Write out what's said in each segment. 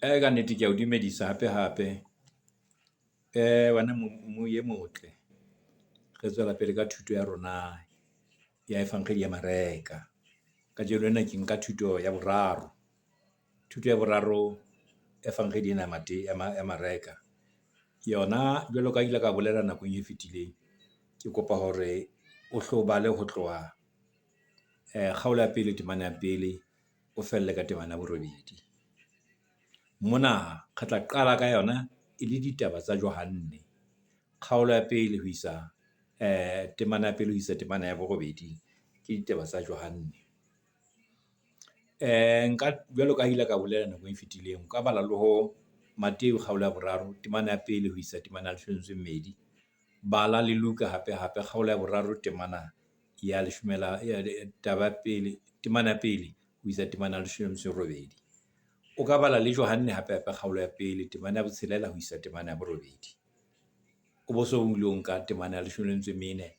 Ka nnete ke ya o dumedisa hape hape. Wena e motle, re tswela pele ka thuto ya rona ya Efankgedi ya Mareka. Kajeno lena ke nka thuto ya boraro, thuto ya boraro Efankgedi ena ya Mareka. Yona jwalo ka ha ke ile ka bolela nakong e fetileng, ke kopa hore o hlo bale ho tloha kgaolo ya pele temana ya pele, o felle ka temana ya borobedi. Mona re tla qala ka yona e le ditaba tsa Johanne. Kgaolo ya pele ho isa temana ya pele ho isa temana ya borobedi, ke ditaba tsa Johanne. Nka jwalo ka ha ke ile ka bolela nakong e fetileng, o ka bala le ho Mateu kgaolo ya boraro temana ya pele ho isa temana ya leshome le metso e mmedi. Bala le Luka hape hape kgaolo ya boraro temana ya leshome la taba ya pele, temana ya pele ho isa temana ya leshome le metso e robedi. O ka bala le Johanne hape hape kgaolo ya pele temana ya botshelela ho isa temana ya borobedi. O bo so o ilo nka temana ya leshome le metso e mene,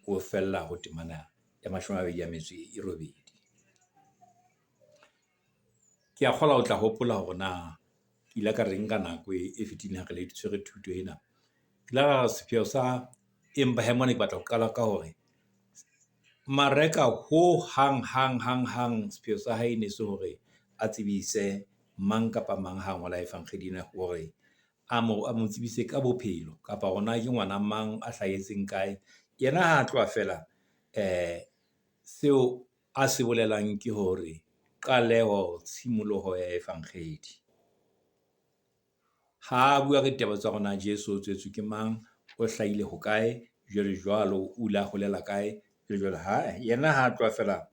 o fella ho temana ya mashome a mabedi a metso e robedi. Ke a kgolwa o tla hopola hore na ke ile ka reng ka nako e fetileng ha re tshwere thuto ena. Ke ile ka re sepheo sa, empa hee mona ke batla ho qala ka hore Mareka ho hang hang hang hang sepheo sa hae e ne se hore a tsebise mang kapa mang ha ngola Efankgedi ena hore a mo tsebise ka bophelo kapa hona ke ngwana mang a hlahetseng kae. Yena ha tloha feela seo a se bolelang ke hore qaleho tshimoloho ya Efankgedi. Ha bua ka ditaba tsa hore na Jesu o tswetswe ke mang, o hlahile hokae, jwalo jwalo, o ile a holela kae, jwalo jwalo. Ha yena ha tloha feela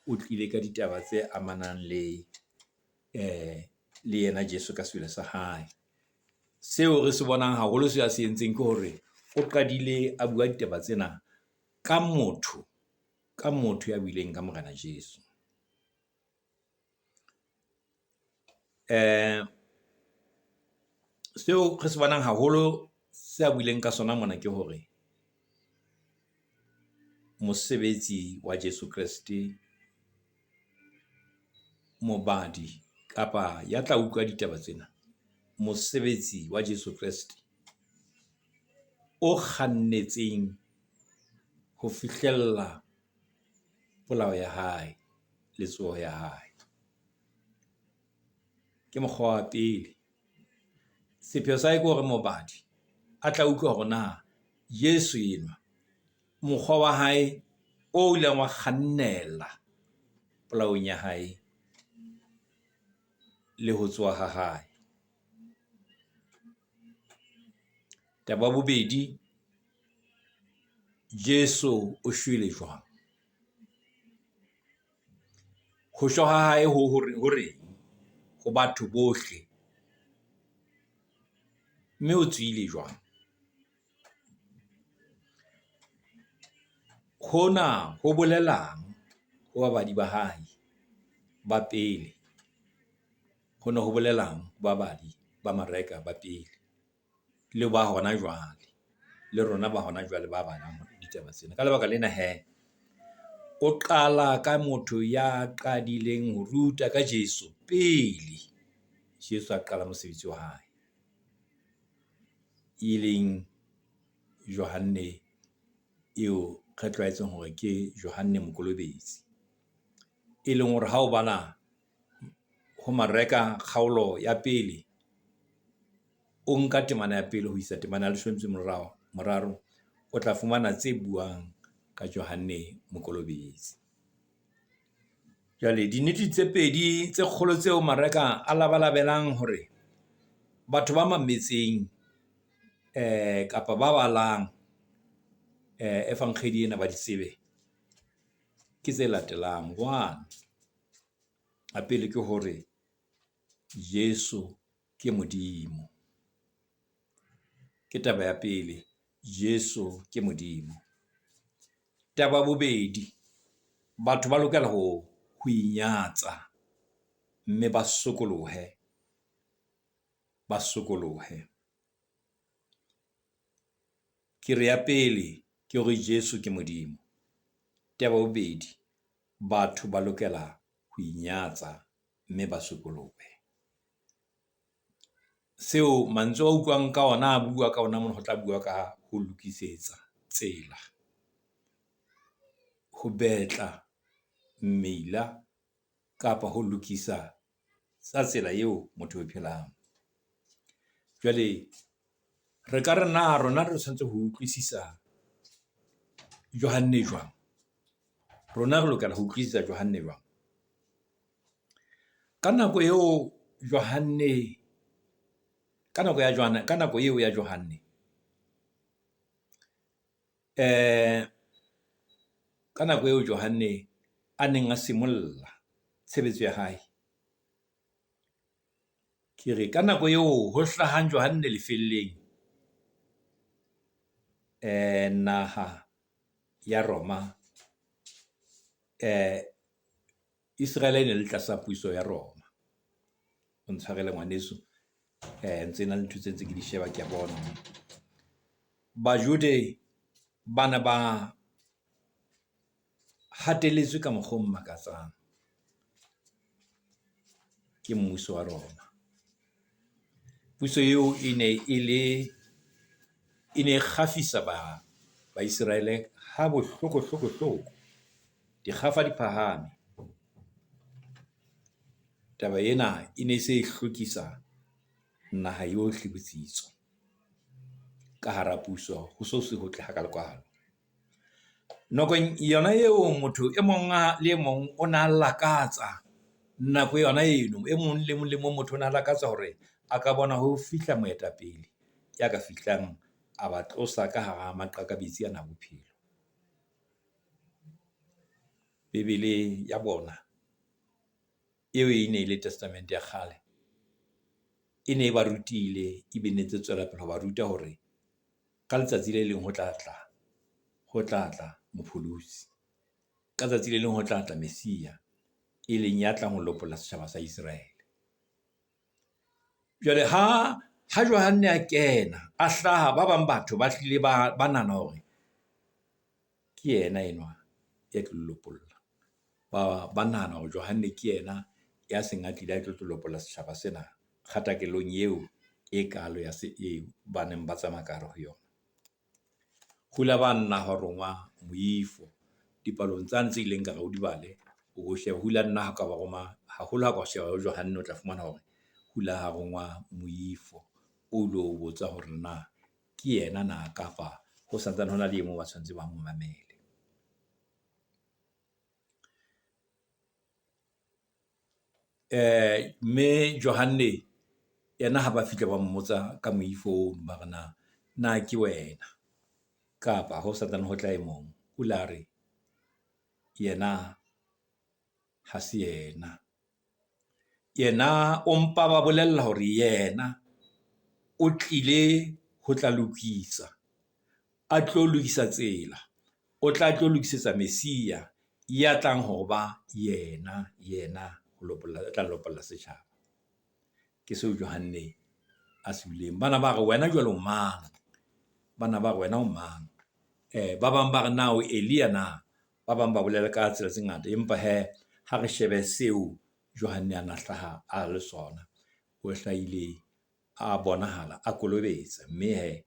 o tlile ka ditaba tse amanang le le yena Jesu ka semelo sa hae. Seo re se bonang haholo seo a se entseng ke hore o qadile a bua ditaba tsena ka motho, ka motho ya buileng ka Morena Jesu. Seo re se bonang haholo se a buileng ka sona mona ke hore, mosebetsi wa Jesu Kreste, mobadi kapa ya tla utlwa ditaba tsena, mosebetsi wa Jesu Kreste o kgannetseng ho fihlella polao ya hae le tsoho ya hae. Ke mokgwa wa pele. Sepheo sa hae ke hore mobadi a tla utlwa hore na Jesu enwa mokgwa wa hae o ileng wa kgannela polaong ya hae le ho tsoha ha hae. Taba ya bobedi, Jesu o shwele jwang? Ho shwa ha hae ho reng ho batho bohle, mme o tsohile jwang? Hona ho bolelang ho babadi ba hae ba pele? Hona ho bolelang ho babadi ba Mareka ba pele le ba hona jwale, le rona ba hona jwale ba balang ditaba tsena. Ka lebaka lena hee, o qala ka motho ya qadileng ho ruta ka Jesu pele Jesu a qala mosebetsi wa hae. E leng Johanne eo re tlwaetseng hore ke Johanne Mokolobetsi. E leng hore ha o bala ho Mareka kgaolo ya pele, o nka temana ya pele ho isa temana ya leshome le metso e moraro, o tla fumana tse buang ka Johanne Mokolobetsi. Jwale dinnete tse pedi tse kgolo tseo Mareka a labalabelang hore batho ba mametseng kapa ba balang Efankgedi ena ba di tsebe, ke tse latelang. One, ya pele ke hore Jesu ke Modimo. Ke taba ya pele, Jesu ke Modimo. Taba ya bobedi, batho ba lokela ho inyatsa mme ba sokolohe, ba sokolohe. Ke re ya pele ke hore Jesu ke Modimo. Taba ya bobedi, batho ba lokela ho inyatsa mme ba sokolohe. Seo mantswe a utlwang ka ona, a bua ka ona mona ho tla bua ka ho lokisetsa tsela. Ho betla mmila kapa ho lokisa tsa tsela eo motho o phelang. Jwale re ka re na rona re tshwanetse ho utlwisisa Johanne jwang? Rona re lokela ho utlwisisa Johanne jwang? Ka nako eo Johanne, ka nako ya ka nako eo ya Johanne. Ka nako eo Johanne a neng a simolla tshebetso ya hae. Ke re ka nako eo ho hlahang Johanne lefelleng naha ya Roma Iseraele e ne le tlasa puso ya Roma. O ntshwarele ngwaneso ntse na le ntho tse ntse ke di sheba, ke a bona. Bajode bana ba hatelletswe ka mokgwa o makatsang ke mmuso wa Roma. Puso eo e ne e le, e ne e kgafisa Baiseraele ha bohloko hloko hloko. Dikgafa di phahame. Taba ena e ne se e hlokisa naha yohle botsitso ka hara puso. Ho so se hotle hakalokalo. Nakong yona eo motho e mong le e mong o na lakatsa nako yona eno. E mong le mong le mong motho o na lakatsa hore a ka bona ho fihla moetapele ya ka fihlang a ba tlosa ka hara maqakabetsi ana a bophelo. Bebele ya bona eo e ne e le testament ya kgale. E ne e ba rutile ebile ne ntse tswela pele ho ba ruta hore ka letsatsi le leng ho tla tla, ho tla tla mopholosi. Ka tsatsi le leng ho tla tla Mesia, e leng ya tlang ho lopolla setjhaba sa Iseraele. Jwale ha ha Johanne a kena, a hlaha, ba bang batho ba hlile ba nahana hore ke yena enwa ya tlo lopolla. Ba nahana hore Johanne ke yena ya seng a tlile a tlo lopolla setjhaba sena kgatakelong eo e kaalo ya se eo ba neng ba tsamaya ka hare ho yona. Ho ile ha ba nna hwa rongwa moifo dipalong tsane tse ileng ka re o di bale, o shebe. Ho ile ha nna ha ka ba roma haholo ha ka sheba ho Johanne, o tla fumana hore ho ile ha rongwa moifo o lo botsa hore na ke yena na kapa ho santsane hona le e mong ba tshwanetse ba mo mamele. Mme Johanne yena ha ba fihla ba mmotsa ka moifo ono, ba re na na ke wena kapa ho santsane ho tla e mong? O la re yena ha se yena. Yena o mpa ba bolella hore yena o tlile ho tla lokisa, a tlo lokisa tsela. O tla tlo lokisetsa Mesia ya tlang ho ba yena, yena ho lopolla, ya tla lopolla setjhaba. Ke seo Johanne a se buileng. Bana ba re wena jwale o mang? Bana ba re wena o mang? Ba bang ba re na o Elia na? Ba bang ba bolela ka tsela tse ngata. Empa hee, ha re shebe seo Johanne a na hlaha a le sona. O hlahile a bonahala a kolobetsa, mme hee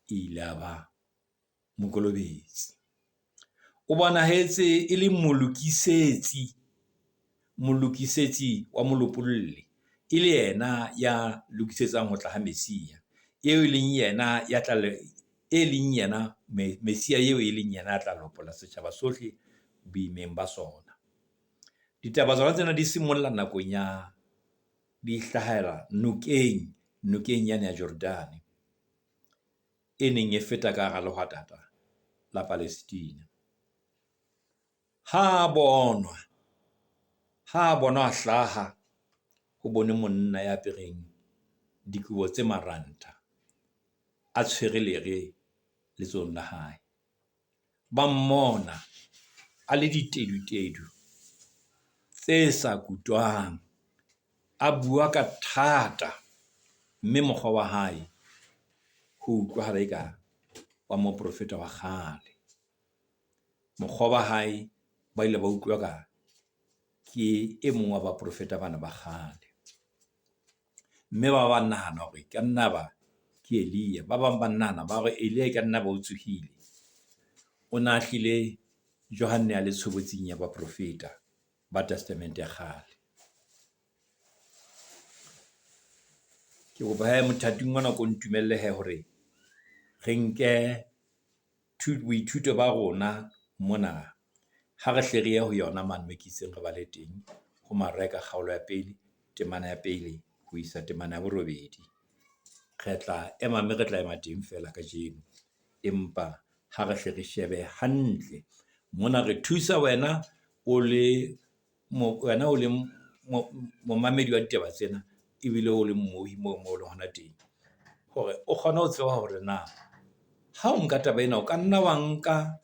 e ile a ba mokolobetsi. O bonahetse e le molokisetsi, molokisetsi wa molopolli. E le yena ya lokisetsang ho tla ha Mesia. Eo e leng yena ya tla e leng yena Mesia eo e leng yena ya tla lopolla setjhaba sohle boimeng ba sona. Ditaba tsona tsena di simolla nakong ya di hlahela nokeng, nokeng yane ya Jordane e neng e feta ka hara lehwatata la Palestina. Ha bonwa, ha bonwa a hlaha, ho bone monna ya apereng dikobo tse marantha, a tshwere lere letsohong la hae. Ba mmona a le ditedu-tedu tse sa kutwang, a bua ka thata, mme mokgwa wa hae ho utlwahala eka wa moprofeta wa kgale. Mokgwa wa hae ba ile ba utlwa ka ke e mong wa baprofeta bana ba kgale. Mme ba bang nahana hore e ka nna ba ke Elia. Ba bang ba nahana ba re Elia e ka nna ba o tsohile. O na hlile Johanne a le tshobotsing ya baprofeta ba Testamente ya Kgale. Ke kopa hee mothating ona o ko ntumelle hee hore re nke boithuto ba rona mona. Ha re hle re ye ho yona mane moo ke itseng re bale teng ho Mareka kgaolo ya pele, temana ya pele ho isa temana ya borobedi. Re tla ema mme re tla ema teng feela kajeno. Empa ha re hle re shebe hantle mona, re thusa wena o le wena o leng momamedi wa ditaba tsena ebile o le mmohi moo mo leng hona teng. Hore o kgone ho tseba hore na ha o nka taba ena, o ka nna wa nka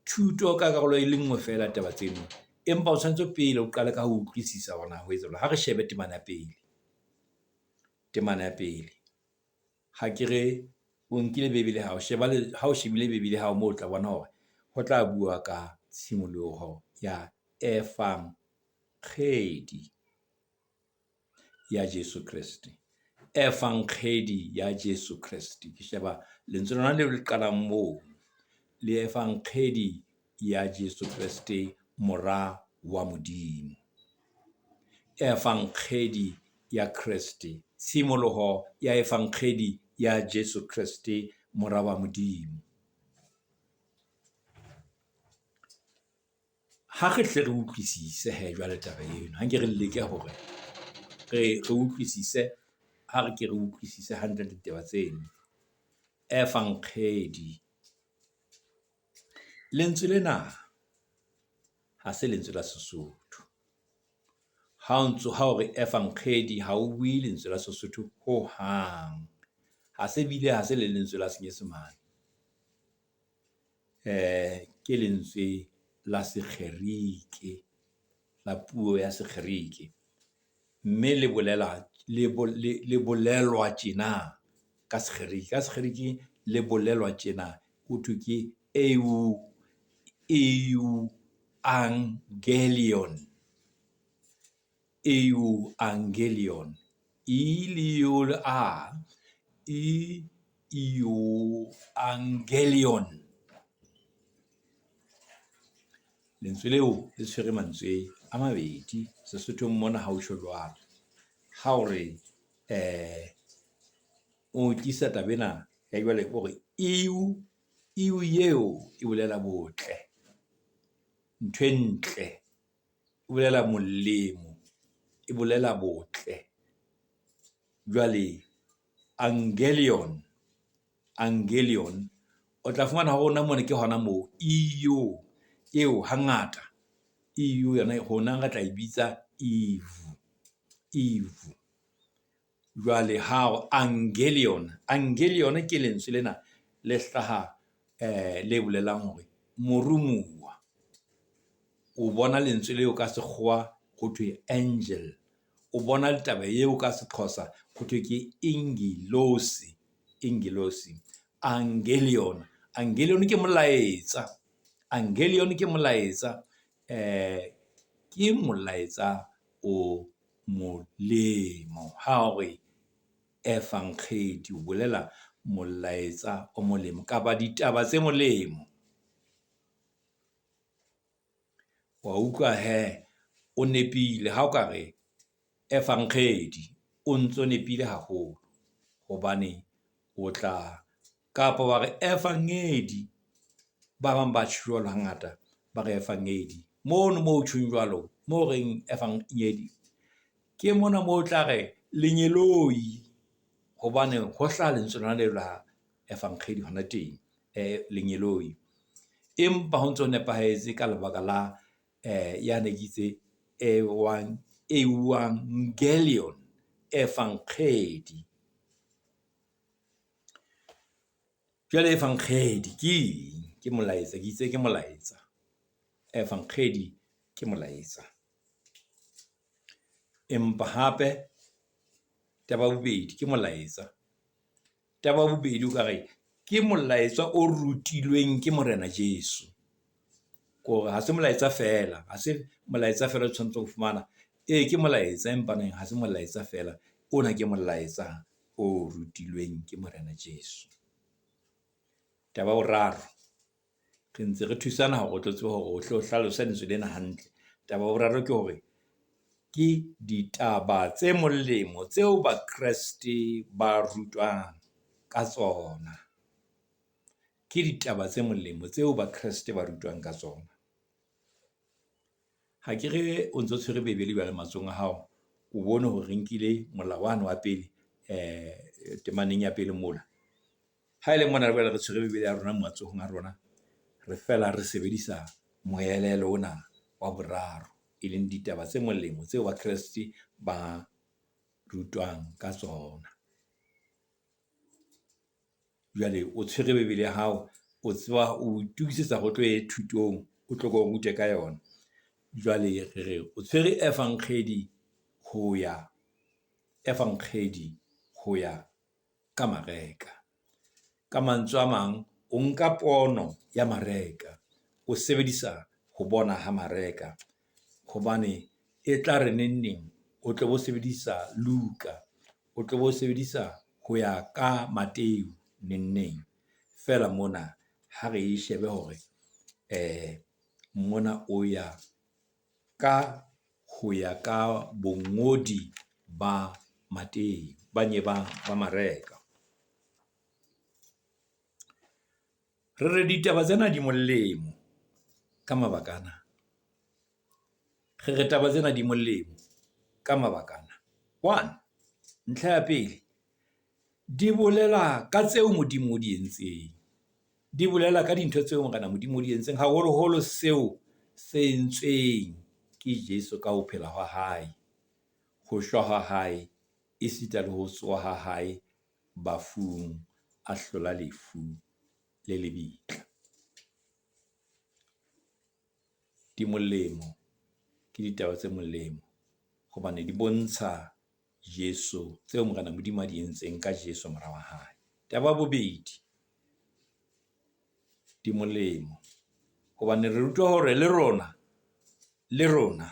thuto ka karolo e le nngwe feela taba tseno. Empa o tshwanetse pele o qale ka ho utlwisisa hore na ho etsahala. Ha re shebe temana ya pele, temana ya pele. Ha ke re o nkile Bebele ya hao, sheba le ha o shebile Bebele ya hao moo o tla bona hore ho tla bua ka tshimoloho ya Efankgedi ya Jesu Kreste. Efankgedi ya Jesu Kreste. Ke sheba lentswe lona leo le qalang moo, le Efankgedi ya Jesu Kreste, Mora wa Modimo. Efankgedi ya Kreste. Tshimoloho ya Efankgedi ya Jesu Kreste, Mora wa Modimo. Ha re hle re utlwisise hee jwale taba eno. Ha nke re leke hore re utlwisise, ha re ke re utlwisise hantle ditaba tseno. Efankgedi, lentswe lena ha se lentswe la Sesotho. Ha o ntso ha o re Efankgedi ha o bue lentswe la Sesotho hohang. Ha se bile ha se le lentswe la Senyesemane. Ke lentswe la Sekgerike, la puo ya Sekgerike. Mme le bolela le bolelwa tjena ka Sekgerike. Ka Sekgerike le bolelwa tjena ho thwe ke euangelion, euangelion. E le o le A, E euangelion. Lentswe leo le tshwere mantswe a mabedi. Sesothong mona ha o tjho jwalo. Ha o re o tlisa taba ena ya jwale o re eu, eu eo e bolela botle, ntho e ntle, e bolela molemo, e bolela botle. Jwale angelion, angelion o tla fumana ho rona mona ke hona moo eo, eo hangata eo yona rona re tla e bitsa Eve, Eve. Jwale ha angelion, angelion ke lentswe lena le hlaha le bolelang hore morumuwa. O bona lentswe leo ka sekgowa ho thwe angel. O bona taba eo ka Sexhosa ho thwe ke ingelosi, ingelosi. Angelion, angelion ke molaetsa, angelion ke molaetsa. Ke molaetsa o molemo. Ha o re Efankgedi, o bolela molaetsa o molemo kapa ditaba tse molemo. Wa utlwa hee, o nepile ha o ka re Efankgedi, o ntso nepile haholo. Hobane o tla kapa wa re Efangedi. Ba bang ba tjho jwalo hangata, ba re Efangedi. Mono moo ho tjhong jwalo, moo reng Efangedi, ke mona moo o tla re lengeloi. Hobane ho hlaha lentswe lona leo la Efankgedi hona teng, lengeloi. Empa ho ntso nepahetse ka lebaka la yane ke itse euangelion, Efankgedi. Jwale Efankgedi ke eng? Ke molaetsa, ke itse ke molaetsa. Efankgedi ke molaetsa. Empa hape taba ya bobedi ke molaetsa. Taba ya bobedi o ka re ke molaetsa o rutilweng ke Morena Jesu. Kore ha se molaetsa feela, ha se molaetsa feela o tshwanetse ho fumana. Ee, ke molaetsa empa neng ha se molaetsa feela. Ona ke molaetsa o rutilweng ke Morena Jesu. Taba ya boraro, re ntse re thusana hore o tlo tsebe hore o hle o hlalose lentswe lena hantle. Taba ya boraro ke hore ke ditaba tse molemo tseo Bakreste ba rutwang ka tsona. Ke ditaba tse molemo tseo Bakreste ba rutwang ka tsona. Ha ke re o ntso tshwere Bebele jwale matsohong a hao, o bone hore re nkile molao wane wa pele temaneng ya pele mola. Ha ele mona jwale re tshwere Bebele ya rona matsohong a rona, re fela re sebedisa moelelo ona wa boraro, e leng ditaba tse molemo tseo Bakreste ba rutwang ka tsona. Jwale o tshwere Bebele ya hao, o tseba o itokisetsa hore o tlo ye thutong, o tlo ko rute ka yona. Jwale re re o tshwere Efankgedi ho ya Efankgedi ho ya ka Mareka. Ka mantswe a mang, o nka pono ya Mareka, o sebedisa ho bona ha Mareka. Hobane e tla re neng neng o tlo bo sebedisa Luka, o tlo bo sebedisa ho ya ka Mateu neng neng. Feela mona ha re e shebe hore mona o ya ka ho ya ka bongodi ba Mateu ba nye ba Mareka. Re re ditaba tsena di molemo ka mabaka ana. Re re taba tsena di molemo ka mabaka ana. One, ntlha ya pele, di bolela ka tseo Modimo o di entseng. Di bolela ka dintho tseo Morena Modimo o di entseng, haholoholo seo se entsweng ke Jesu ka ho phela hwa hae, ho shwa ha hae, esita le ho tsoha ha hae bafung, a hlola lefu le lebitla. Di molemo, ke ditaba tse molemo hobane di bontsha Jesu tseo Morena Modimo a di entseng ka Jesu mora wa hae. Taba ya bobedi, di molemo hobane re rutwa hore le rona, le rona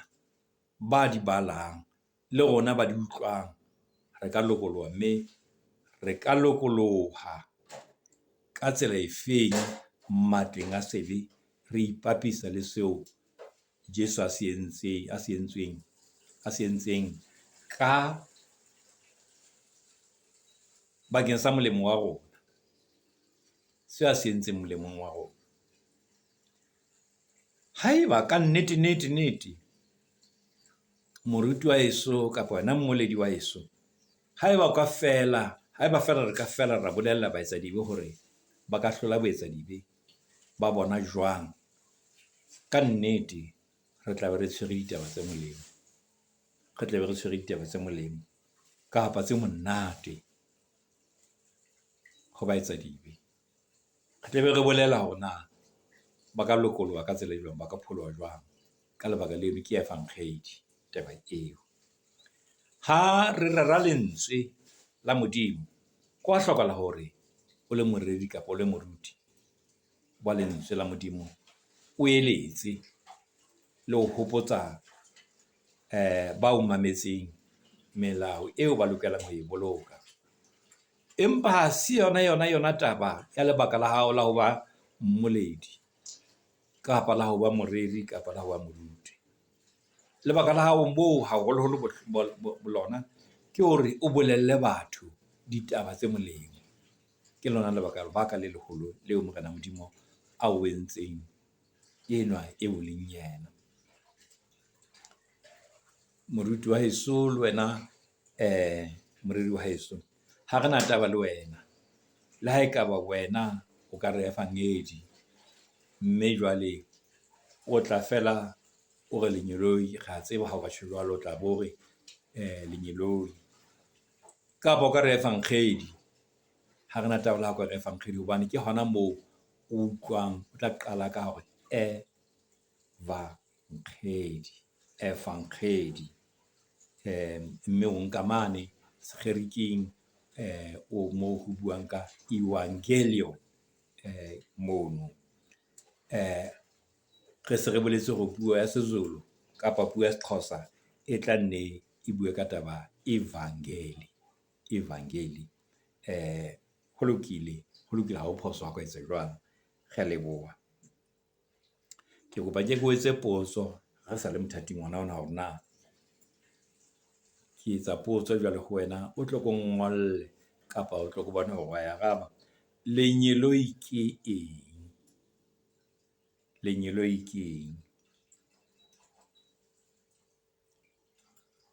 ba di balang, le rona ba di utlwang, re ka lokoloha mme re ka lokoloha ka tsela efeng matleng a sebe, re ipapisa le seo Jesu a se entseng, a se entsweng, a se entseng ka bakeng sa molemo wa rona. Seo a se entseng molemong wa rona. Haeba ka nnete, nnete, nnete, moruti wa heso kapa wena mmoledi wa heso, haeba o ka fela, haeba feela re ka fela ra bolella baetsadibe hore ba ka hlola boetsadibe ba bona jwang, ka nnete re tla be re tshwere ditaba tse molemo. Re tla be re tshwere ditaba tse molemo kapa tse monate ho baetsadibe. Re tla be re bolela hore na ba ka lokoloha ka tsela e jwang, ba ka pholoha jwang. Ka lebaka leno ke Efankgedi taba eo. Ha re rera lentswe la Modimo, ho wa hlokahala hore o le moreri kapa o le moruti wa lentswe la Modimo, o eletse le ho hopotsa ba o mametseng melao eo ba lokelang ho e boloka. Empa ha se yona yona yona taba ya lebaka la hao la ho ba mmoledi kapa la ho ba moreri kapa la ho ba moruti. Lebaka la hao moo haholoholo lona ke hore o bolelle batho ditaba tse molemo. Ke lona lebaka baka le leholo leo Morena Modimo a o entseng enwa eo leng yena. Moruti wa heso le wena moreri wa heso, ha rena taba le wena. Le ha ekaba wena o ka re Evangedi, mme jwale o tla fela o re lengeloi, re a tseba ha o ka tjho jwalo, o tla bo re lengeloi. Kapa o ka re Efankgedi, ha rena taba le ha o ka re Efankgedi hobane ke hona moo o utlwang, o tla qala ka hore e va nkgedi, Efankgedi. Mme o nka mane Sekgeriking o moo ho buang ka euangelion mono. Re se re boletse hore puo ya Sezulu kapa puo ya Sexhosa e tla nne e bue ka taba evangeli, evangeli. Ho lokile, ho lokile ha ho phoso ha o ka etsa jwalo. Re a leboha. Ke kopa ke ko etse potso re sa le mothating ona ona hore na, ke etsa potso jwale ho wena o tlo ko ngolle kapa o tlo ko bone hore wa e araba. Lengeloi ke eng? Lengeloi ke eng?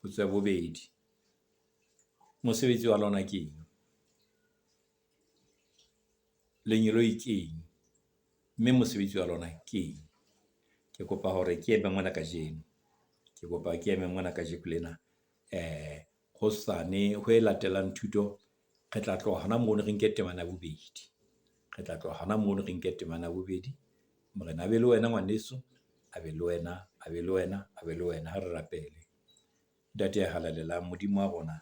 Potso ya bobedi, mosebetsi wa lona ke eng? Lengeloi ke eng? Mme mosebetsi wa lona ke eng? Ke kopa hore ke eme mona kajeno. Ke kopa ke eme mona kajeko lena. Hosane ho e latelang thuto, re tla tloha hona mono re nke temana ya bobedi. Re tla tloha hona mono re nke temana ya bobedi. Morena a be le wena ngwaneso, a be le wena, a be le wena, a be le wena. Ha re rapele. Ntate ya halalelang, Modimo wa rona,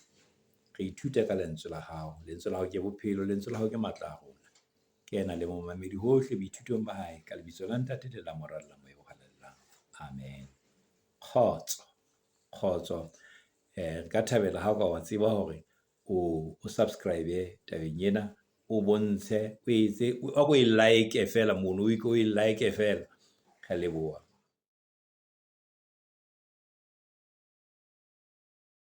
re ithuta ka lentswe la hao. Lentswe la hao ke bophelo, lentswe la hao ke matla a rona. Kena le momamedi hohle boithutong ba hae ka lebitso la Ntate le la Mora le la Moya o Halalelang. Amen. Kgotso, kgotso. Re ka thabela ha o ka wa tseba hore o subscribe tabeng ena, o bontshe, o etse, o ko e like feela mono, o e like feela. Re a leboha.